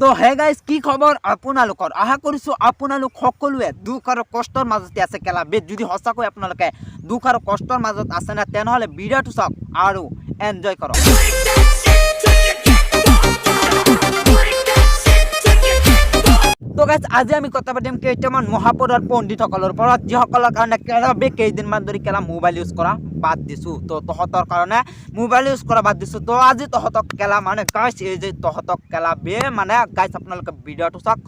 তো hey guys, কি খবৰ আপোনালোকৰ? আশা কৰিছোঁ আপোনালোক সকলোৱে দুখ আৰু কষ্টৰ মাজতে আছে। কেলা বে, যদি সঁচাকৈ আপোনালোকে দুখ আৰু কষ্টৰ মাজত আছে না, তেনেহ'লে ভিডিঅ'টো চাওক আৰু এনজয় কৰক। Break that shit till you get fucked up. Break that shit till you get fucked. তো গাইজ, আজি আমি কথা পাতিম কেইটামান মহাপদৰ পণ্ডিতসকলৰ ওপৰত, যিসকলৰ কাৰণে কেলা বে কেইদিনমান ধৰি কেলা মোবাইল ইউজ কৰা বাদ দিছোঁ। তো তহঁতৰ কাৰণে মোবাইল ইউজ কৰা বাদ দিছোঁ। তো আজি তহঁতক কেলা মানে গাইজ, এই যে তহঁতক কেলা বে মানে গাইজ, আপোনালোকে ভিডিঅ'টো চাওক,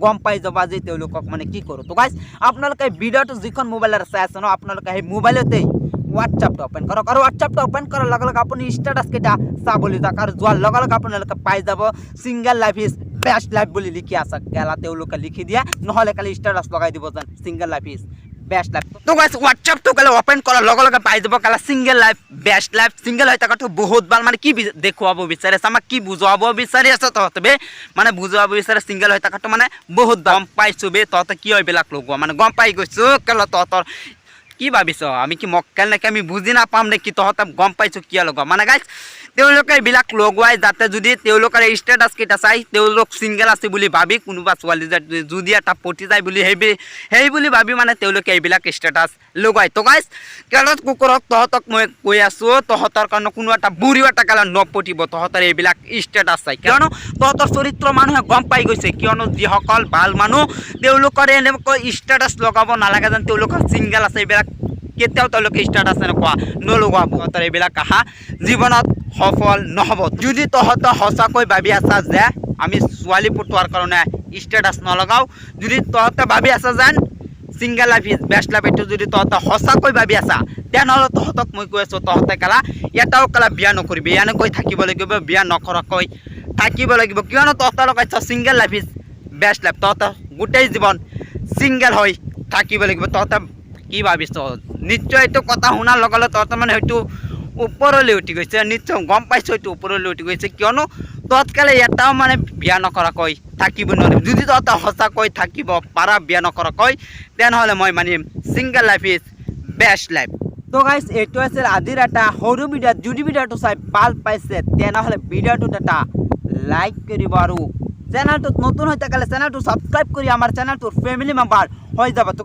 গম পাই যাব আজি তেওঁলোকক মানে কি কৰোঁ। তো গাইজ, আপোনালোকে ভিডিঅ'টো যিখন মোবাইলত চাই আছে ন, আপোনালোকে সেই মোবাইলতেই হোৱাটছআপটো অ'পেন কৰক আৰু হোৱাটছআপটো অ'পেন কৰাৰ লগে লগে আপুনি ষ্টেটাছ কেইটা চাবলৈ যাওক আৰু যোৱাৰ লগে লগে আপোনালোকে পাই যাব "Single life is best life" বুলি লিখি আছে। কেলা তেওঁলোকে লিখি দিয়ে, নহ'লে খালি ষ্টেটাছ লগাই দিব যেন "Single life is best life"। তো গাইজ, হোৱাটছআপটো কেলা অ'পেন কৰাৰ লগে লগে পাই যাব কেলা "Single life best life", single হৈ থকাটো বহুত ভাল। মানে কি দেখুৱাব বিচাৰি আছে আমাক? কি বুজুৱাব বিচাৰি আছে তহঁতে বে? মানে বুজুৱাব বিচাৰে ছিংগল হৈ থকাটো মানে বহুত ভাল। গম পাইছোঁ বে, তহঁতে কিয় এইবিলাক লগোৱা, মানে গম পাই গৈছোঁ। কেলা তহঁতৰ কি ভাবিছ, আমি কি মক্কেল নেকি? আমি বুজি নাপাম নেকি? তহঁতে গম পাইছোঁ কিয় লগোৱা। মানে গাইজ, তেওঁলোকে এইবিলাক লগোৱাই যাতে যদি তেওঁলোকৰ এই ষ্টেটাছ কেইটা চাই তেওঁলোক ছিংগল আছে বুলি ভাবি কোনোবা ছোৱালী যদি এটা পতি যায় বুলি সেই বুলি ভাবি মানে তেওঁলোকে এইবিলাক ষ্টেটাছ লগোৱায়। তো গাইজ, কেলত কুকুৰক তহঁতক মই কৈ আছোঁ, তহঁতৰ কাৰণে কোনো এটা বুঢ়ীও এটা কেলা নপতিব তহঁতৰ এইবিলাক ষ্টেটাছ চাই। কিয়নো তহঁতৰ চৰিত্ৰ মানুহে গম পাই গৈছে। কিয়নো যিসকল ভাল মানুহ, তেওঁলোকৰ এনেকৈ ষ্টেটাছ লগাব নালাগে যেন তেওঁলোকৰ ছিংগল আছে। এইবিলাক কেতিয়াও তেওঁলোকে ষ্টেটাছ এনেকুৱা নলগাব। তহঁতৰ এইবিলাক আশা জীৱনত সফল নহ'ব। যদি তহঁতে সঁচাকৈ ভাবি আছা যে আমি ছোৱালী পটোৱাৰ কাৰণে ষ্টেটাছ নলগাওঁ, যদি তহঁতে ভাবি আছা যেন "Single life is best life", এইটো যদি তহঁতে সঁচাকৈ ভাবি আছা, তেনেহ'লে তহঁতক মই কৈ আছোঁ, তহঁতে কেলা এটাও কেলা বিয়া নকৰিবি। এনেকৈ থাকিব লাগিব, বিয়া নকৰাকৈ থাকিব লাগিব। কিয়নো তহঁতে লগাইছ "Single life is best life", তহঁতে গোটেই জীৱন ছিংগল হৈ থাকিব লাগিব। তহঁতে কি ভাবিছ? নিশ্চয় এইটো কথা শুনাৰ লগে লগে তহঁতে মানে হয়তো ওপৰলৈ উঠি গৈছে। নিশ্চয় গম পাইছোঁ এইটো ওপৰলৈ উঠি গৈছে। কিয়নো তৎকালে এটাও মানে বিয়া নকৰাকৈ থাকিব নোৱাৰিম। যদি তহঁতে সঁচাকৈ থাকিব পাৰা বিয়া নকৰাকৈ, তেনেহ'লে মই মানিম "Single life is best life"। তো গাইজ, এইটো আছিল আজিৰ এটা সৰু ভিডিঅ'। যদি ভিডিঅ'টো চাই ভাল পাইছে, তেনেহ'লে ভিডিঅ'টোত এটা লাইক কৰিব আৰু চেনেলটোত নতুন হৈ থাকিলে চেনেলটো ছাবস্ক্ৰাইব কৰি আমাৰ চেনেলটোৰ ফেমিলি মেম্বাৰ হৈ যাব। তো